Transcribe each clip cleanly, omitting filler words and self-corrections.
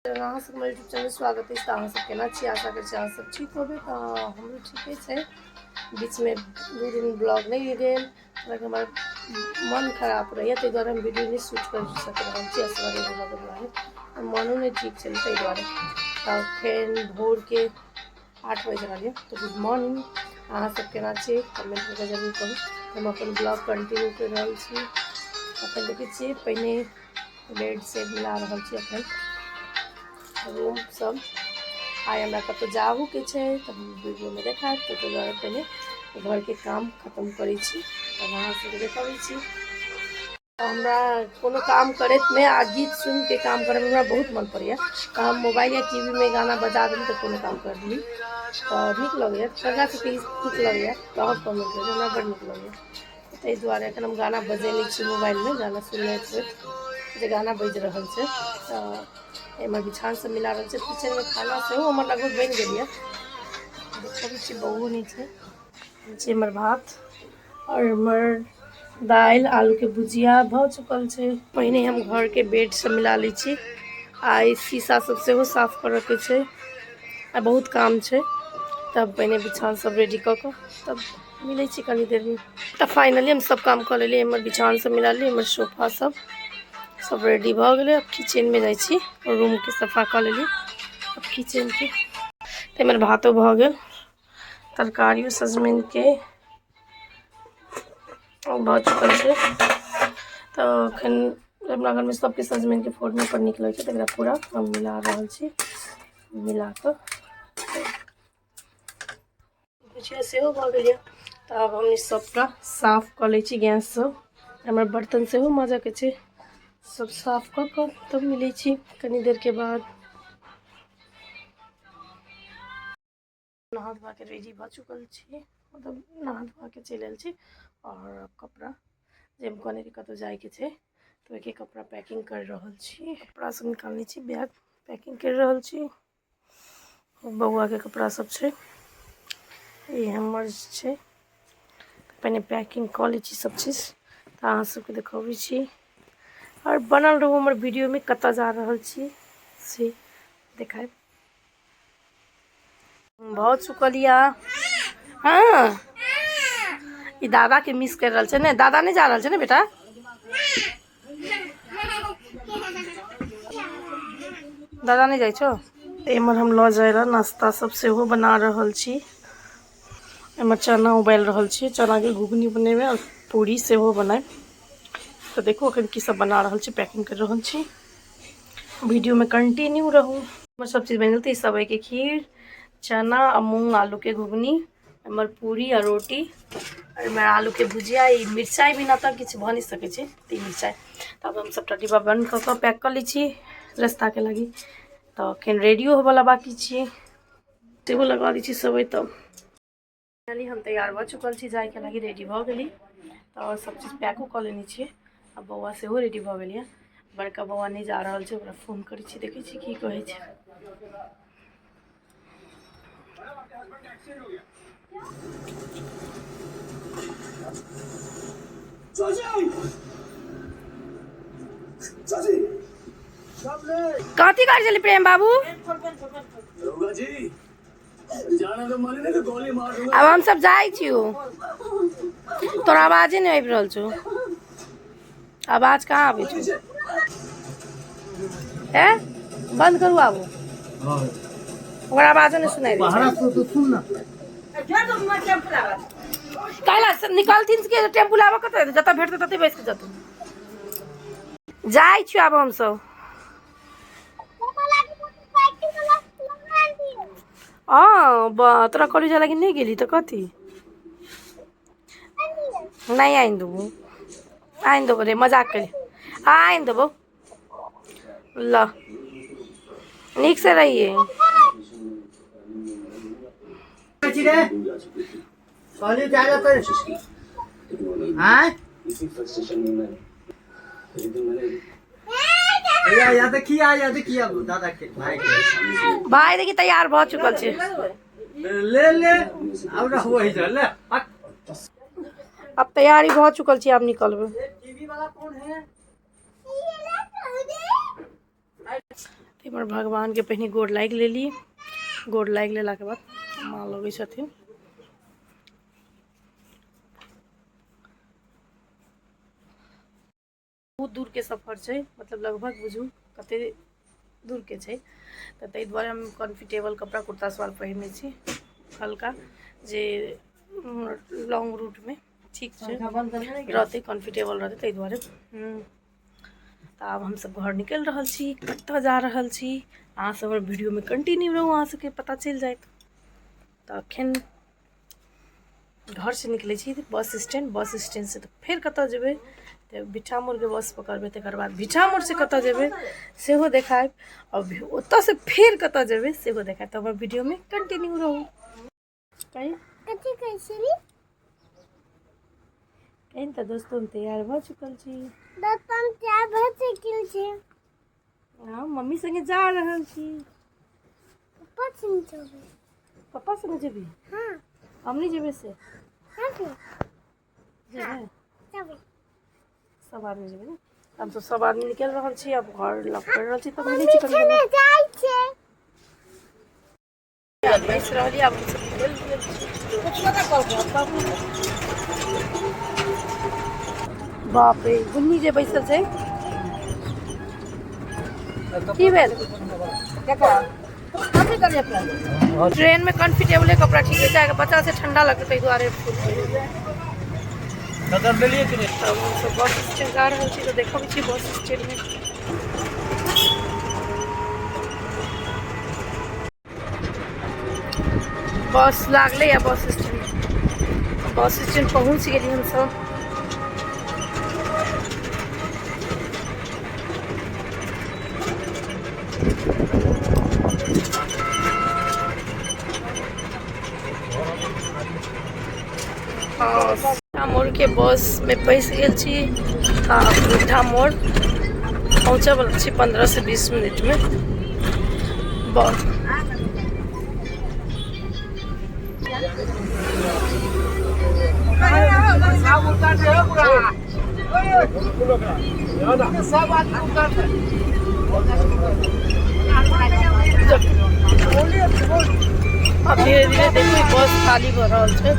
अहाँ सबके हमर यूट्यूब चैनल स्वागत अछि। तऽ अहाँ सब केना छी? आशा करै छी अहाँ सब ठीक होबै। तऽ हमरो ठीके छै। बीचमे 2 दिन ब्लॉग नहि गेल, हालाँकि हमर मन खराब रहैए, ताहि दुआरे हम वीडियो नहि शूट कर सकि रहल छी असगरे रहलाके दुआरे, मनो नहि ठीक छलै ताहि दुआरे। तऽ फेर भोरके 8 बजि रहल यऽ। तऽ गुड मॉर्निंग, अहाँ सब केना छी कमेंट करके जरूर कहू। हम अपन ब्लॉग कंटिन्यू करि रहल छी। अखन देखै छियै पहिने बेड से मिला रहल छी अखन रूम सब। आइ हमरा कतहु जाबूके छै तऽ वीडियोमे देखायब, तऽ ताहि दुआरे पहिले घरके काम खतम करै छी, तब अहाँ सबके देखाबै छी। हमरा कोनो काम करैतमे आ गीत सुनिके काम करैमे हमरा बहुत मन पड़ैए। तऽ हम मोबाइल या टी वी मे गाना बजा देली तऽ कोनो काम कर ली तऽ नीक लगैए। ककरा सबके नीक लगैए तऽ अहाँ कमेंट करू, हमरा बड़ नीक लगैए। ताहि दुआरे एखन हम गाना बजेने छी मोबाइलमे, गाना सुनैत जे गाना बाजि रहल छै। तऽ एम्हर बिछान सब मिला रहल छै, किचनमे खाना सेहो हमर लगभग बनि गेल यऽ। देखबै छी, बौओ नहि छै। एम्हर भात आओर एम्हर दालि आलूके भुजिया भऽ चुकल छै। पहिने हम घरके बेड सब मिला लै छी। आ ई शीशा सब सेहो साफ करऽके छै आ बहुत काम छै। तब पहिने बिछान सब रेडी कऽ कऽ तब मिलै छी कनी देरमे। तऽ फाइनली हम सब काम कऽ लेलियै। एम्हर बिछान सब मिला लेलियै, एम्हर सोफा सब सब रेडी भऽ गेलै। आब किचनमे जाइ छी, रूमके सफा कऽ लेलियै, आब किचनके। तऽ एम्हर भातो भऽ गेल, तरकारियो सजमनिके भऽ चुकल छै। तऽ एखन हमरा घरमे सबके सजमनिके फोड़नी पर नीक लगै छै, तऽ एकरा पूरा हम मिला रहल छी। मिला कऽ भुजिया सेहो भऽ गेल यऽ। तऽ आब हम ई सबटा साफ कऽ लै छी गैस सब, हमर बर्तन सेहो माजऽके छै। सब साफ कऽ कऽ तब मिलै छी कनी देरके बाद। नहा धोआ के रेडी भऽ चुकल छी, मतलब नहा धोआ के चलि आयल छी। आओर कपड़ा जे हम कहने रही कतहु जाइके छै, तऽ ओहिके कपड़ा पैकिंग करि रहल छी। कपड़ा सब निकालने छी, बैग पैकिंग करि रहल छी। बौआके कपड़ा सब छै, ई हमर छै। पहिने पैकिंग कऽ लै छी सब चीज, तऽ अहाँ सबके देखबै छी। आओर बनल रहू हमर वीडियोमे, कतऽ जा रहल छी से देखायब। भऽ चुकल यऽ। हाँ, ई दादा के मिस कर रहल छै ने, दादा नहीं जा रहल छै ने बेटा? दादा नहीं जाइ छौ? एम्हर हम लऽ जाय लए नाश्ता सब सेहो बना रहल छी। एम्हर चना उबालि रहल छी, चनाके घुघनी बनेबै आओर पूरी सेहो बनायब। तऽ देखू अखन की सब बना रहल छी, पैकिंग कर रहल छी। वीडियोमे कंटिन्यू रहू। हमर सब चीज बनि गेल। तऽ ई सेवइके खीर, चना आ मूँग आलूके घुघनी, एम्हर पूरी आ रोटी, एम्हर आलूके भुजिया। ई मिरचाइ बिना तऽ किछु भऽ नहि सकै छै, तऽ ई मिरचाइ। तब हम सबटा डिब्बा बन्द कऽ कऽ पैक कऽ लै छी रस्ताके लागी। तऽ एखन रेडियो होबऽला बाकी छी, सेहो लगा दै छी सेवइ। तब फाइनली हम तैयार भऽ चुकल छी जायके लागी, रेडी भऽ गेली। तऽ सब चीज पैको कऽ लेने छियै। आ बौआ सेहो रेडी भऽ गेल यऽ। बड़का बौआ नहि जा रहल छै, ओकरा फोन करै छी, देखै छी की कहै छै। कथी करै छली प्रेम बाबू? आब हम सब जाइ छी। तोरा आवाजे नहि आबि रहल छौ, आवाज कहाँ आबै छौ? ए बंद करू आब, ओकर आवाजो नहि सुनाइ दै छै। काल्हि से निकलथिन के टेम्पू लाबऽ कतऽ हेतै? जतऽ भेटतै ततै बैस कऽ जेतै। जाइ छी आब हमसब। हँ, तोरा कॉलेज जाय लागी नहि गेली तऽ कथी नहि आनि देबो? आनि देबो रे, मजाक करी, आनि देबो। ल नीक से रहिए। भाई देखी तैयार भऽ चुकल छै। ले ले, आब वही ले। आब तैयारी भऽ चुकल छी, आब निकलबै। इम्हर भगवानके पहिने गोर लागि लेली। गोर लागि लेलाके बाद माँ लगै छथिन। बहुत दूरके सफर छै, मतलब लगभग बुझू कते दूरके छै, तऽ ताहि दुआरे हम कम्फर्टेबल कपड़ा कुर्ता सलवार पहिरने छी हल्का, जे लॉन्ग रूटमे ठीक छै रहतै, कम्फर्टेबल रहतै, ताहि दुआरे। तऽ आब हमसब घर निकलि रहल छी। कतऽ जा रहल छी अहाँ सब हमर वीडियोमे कंटिन्यू रहू, अहाँ सबके पता चलि जायत। तऽ अखन घरसँ निकलै छी बस स्टैंड, बस स्टैंडसँ तऽ फेर कतऽ जेबै, तऽ भिट्ठा मोड़के बस पकड़बै, तकर बाद भिट्ठा मोड़सँ कतऽ जेबै सेहो देखायब, आओर ओतऽसँ फेर कतऽ जेबै सेहो देखायब। तऽ हमर वीडियोमे कंटिन्यू रहू। कहीं कथी कहै छली? कहीं तऽ दोस्तो हम तैयार भऽ चुकल छी। दोस्त हम तैयार भऽ चुकल छी। हाँ, मम्मी संगे जा रहल छी। पप्पा संगे जेबै। पप्पा संगे जेबी? हाँ। हम नहीं जेबै से? जेबै। जेबै? जेबै। सब आदमी जेबै ने? हम सब सब आदमी निकलि रहल छी, आब घर लग पड़ि रहल छी, तब मिलै छी कनि देरमे। जाइ छै। बैस रहलियै, आब हमसब निकलि गेल छी। बाप रे, गुन्नी जे बैसल छै। की भेल? ट्रेन में कंफर्टेबले कपड़ा ठीक है, चाहे बच्चा से ठंडा लगतै ताहि दुआरे फुल पहिरबै। तब हमसब बस स्टैंड जा रहल छी, तऽ देखबै छी बस स्टैंड में। बस लागलै या बस स्टैंड, बस स्टैंड पहुँच गेली हमसब। भिट्ठा मोड़के बस में पैस गेल छी। आ भिट्ठा मोड़ पहुँचऽ वाला छी 15 से 20 मिनट में। बस अब धीरे धीरे देखिए बस खाली भऽ रहल छै।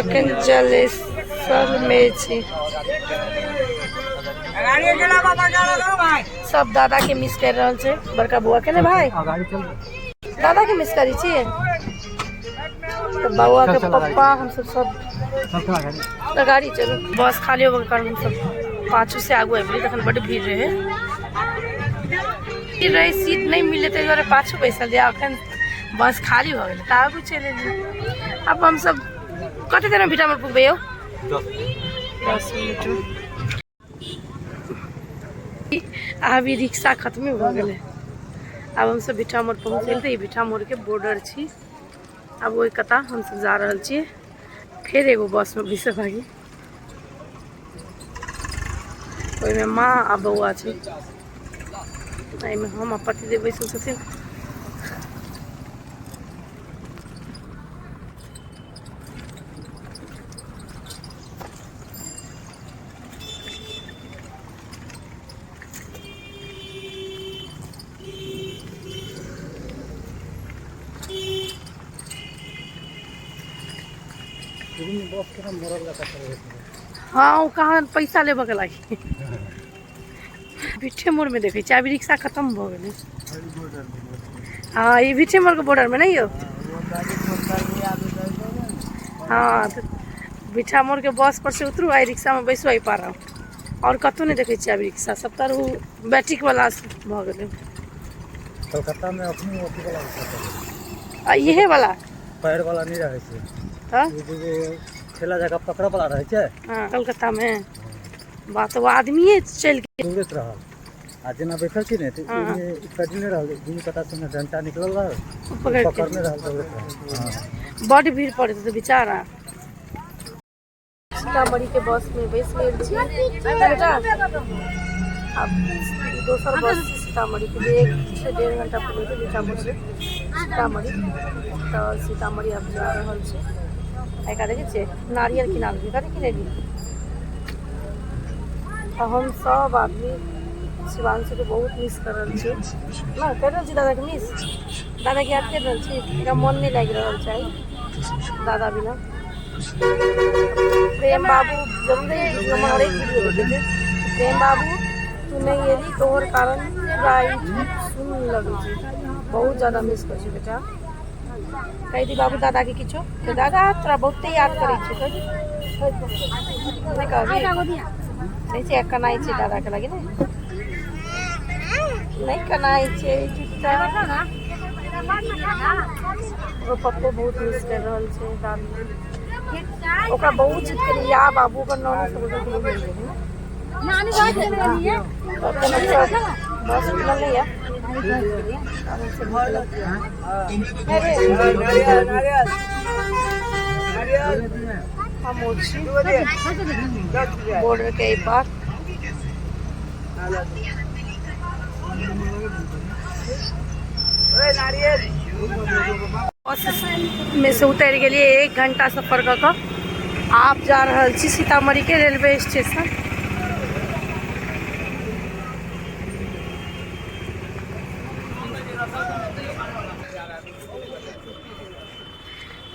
अखन जलेसर में छी। सब दादा के मिस कर रहल छै, बड़का बौआ के ने भाई दादा के मिस करै छी। तऽ बौआ के पप्पा हमसब सब गाड़ी चलू। बस खाली होबे के कारण हमसब पाछू से आगू आबि गेली, तखन बड्ड भीड़ रहे। भीड़ रहे, सीट नहि मिललै, ताहि दुआरे पाछू बैसल जे अखन बस खाली भऽ गेलै तऽ आगू चलि एलियै। आब हमसब कते देरमे भिट्ठा मोड़ पुगबै यौ? 10 मिनट। आब ई रिक्शा खत्मे भऽ गेलै। आब हमसब भिट्ठा मोड़ पहुँच गेल। तऽ ई भिट्ठा मोड़के बॉर्डर छी। आब ओहि कता हमसब जा रहल छी। फेर एगो बसमे बैसऽ लागी, ओहिमे माँ आ बौआ छै, एहिमे हम आ पतिदेव बैसल छथिन। हाँ, ओ कहाँ पैसा लेबऽ के लागी। भिट्ठे मोड़ में देखै छी आब रिक्शा खत्म भऽ गेलै। हाँ, ई भिट्ठे मोड़ के बॉर्डर में नहीं यौ? हाँ, तऽ भिट्ठा मोड़ के बस पर से उतरू आ रिक्शा में बैसू, एहि पार आउ। और कतहु नहि देखै छियै आब रिक्शा, सब तर ओ बैट्रिक वाला भऽ गेलै। कलकत्ता में अखनी अथी वाला रिक्शा चलै छै। आ इहे वाला पैर वाला नहि रहै छै। तऽ ओ दूगो ठेला जकाँ पकड़ऽ वाला रहै छै। हाँ, कलकत्ता में बात ओ आदमिए चलि गेल। दौड़ैत रहल आ जेना बैठल छी ने तऽ हाँ। ओहिमे कटने रहल, दुनू कता से डंटा निकलल रहल, पकड़ि के पकड़ने रहल, दौड़ैत रहल। हाँ। बड्ड भीड़ पड़ैत हेतै बेचारा। सीतामढ़ी के बस में बैस गेल छी बेटा। आब ई दोसर बस छी सीतामढ़ी के, जे 1 से 1.5 घंटा पड़ै छै भिट्ठा मोड़ से सीतामढ़ी। तऽ सीतामढ़ी आब जा रहल छी। एकरा देखै छियै नारियल किना लेलियै। कथी किनेली? तऽ हम सब आदमी शिवांशु के बहुत मिस कर रहल छी ना। कर रहल छी दादाके मिस, दादाके याद कर रहल छी। एकरा मन नहि लागि रहल छै दादा बिना। प्रेम बाबू जरूर वीडियो में हरेक वीडियो देखे छै। प्रेम बाबू, तू नहीं एली तोहर कारण पूरा ई सुन लगै छै। बहुत ज्यादा मिस करै छी बेटा। कहि दी बाबू दादा के किछो कि दादा तोरा बहुते याद करै छी। कहि दी। नहि कहबी? नहि छै, कनाइ छै दादा के लागी। ने नहि कनाइ छै चुच्चा। ओकर पप्पो बहुत मिस कर रहल छै दादी। ओकरा बहुत जिद करी या बाबू, ओकर नानी सब ओकर मिल गेलै ने। तखन हमसब बस मिलल नहि यऽ। आब हमसब निकलब। हम ओ छी बॉर्डर के एहि पार। बस में से उतरि गेलियै। एक घंटा सफर कऽ कऽ आब जा रहल छी सीतामढ़ी के रेलवे स्टेशन।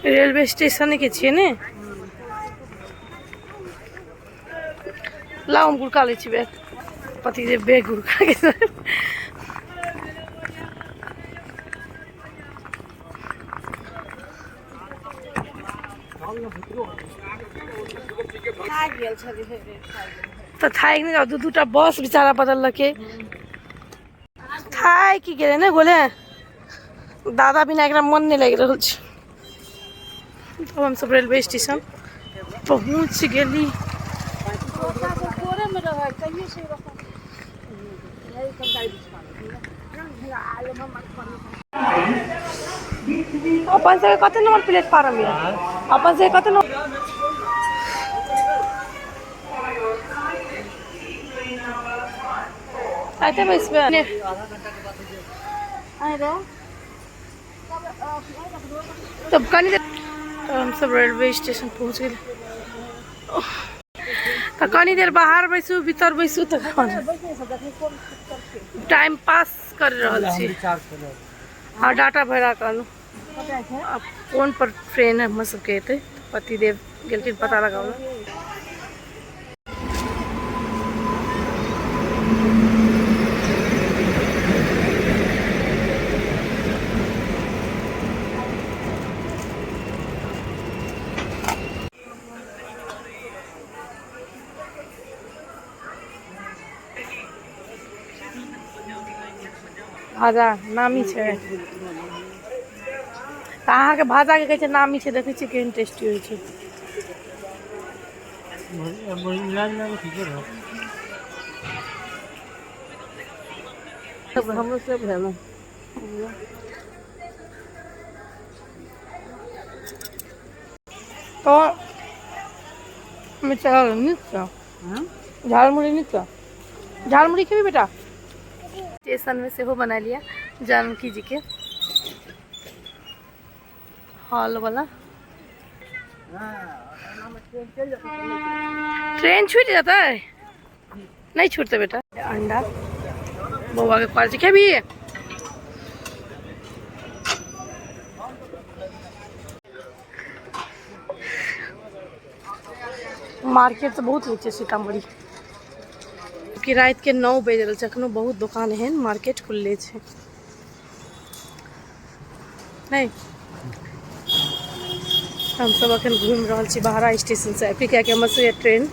रेलवे स्टेशन के छियै ने। लाउ, हम गुड़का लै छी बैग। पति जे बैग गुड़का के। तऽ थाकि नहि जाउ? दू दूटा बस बेचारा बदललकै, थाकि गेलै ने गोले। दादा बिना एकरा मन नहि लागि रहल छै। तब हमसब रेलवे स्टेशन पहुँच गेली। अपन सबके कते नंबर प्लेटफार्म यऽ? अपन सबके कते नंबर? आते बैसबै। तब कनी देर तऽ हमसब रेलवे स्टेशन पहुँच गेली। तऽ कनी देर बाहर बैसू, भीतर बैसू, तकर टाइम पास कर रहल छी। हाँ, डाटा भरा कऽ आनू। आब कोन पर ट्रेन हमर सबके एतै? पतिदेव गेलखिन पता लगाबऽ। भाजा नामी छै तऽ अहाँके भाजाके कहै छै नामी छै। देखै छियै केहन टेस्टी होइ छै। ठीके रहत। हमरो सब है ने। तो चल नीक छै झालमुड़ी, नीक छै झालमुड़ी। खेबी बेटा? स्टेशन में सेहो बना लिया जानकी जी के हॉल वाला। ट्रेन छूट जाता है? नहीं छूटते बेटा। अंडा बौआ के खुआ छै। खेबी? मार्केट तऽ बहुत नीक छै सीतामढ़ी कि। राति के 9 बजि रहल छै, एखनो बहुत दोकान एहन मार्केट खुलले छै। नहि, हमसब अखन घूमि रहल छी बहरा स्टेशन से आबि, कियाकि हमर सबके ट्रेन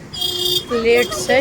लेट छै।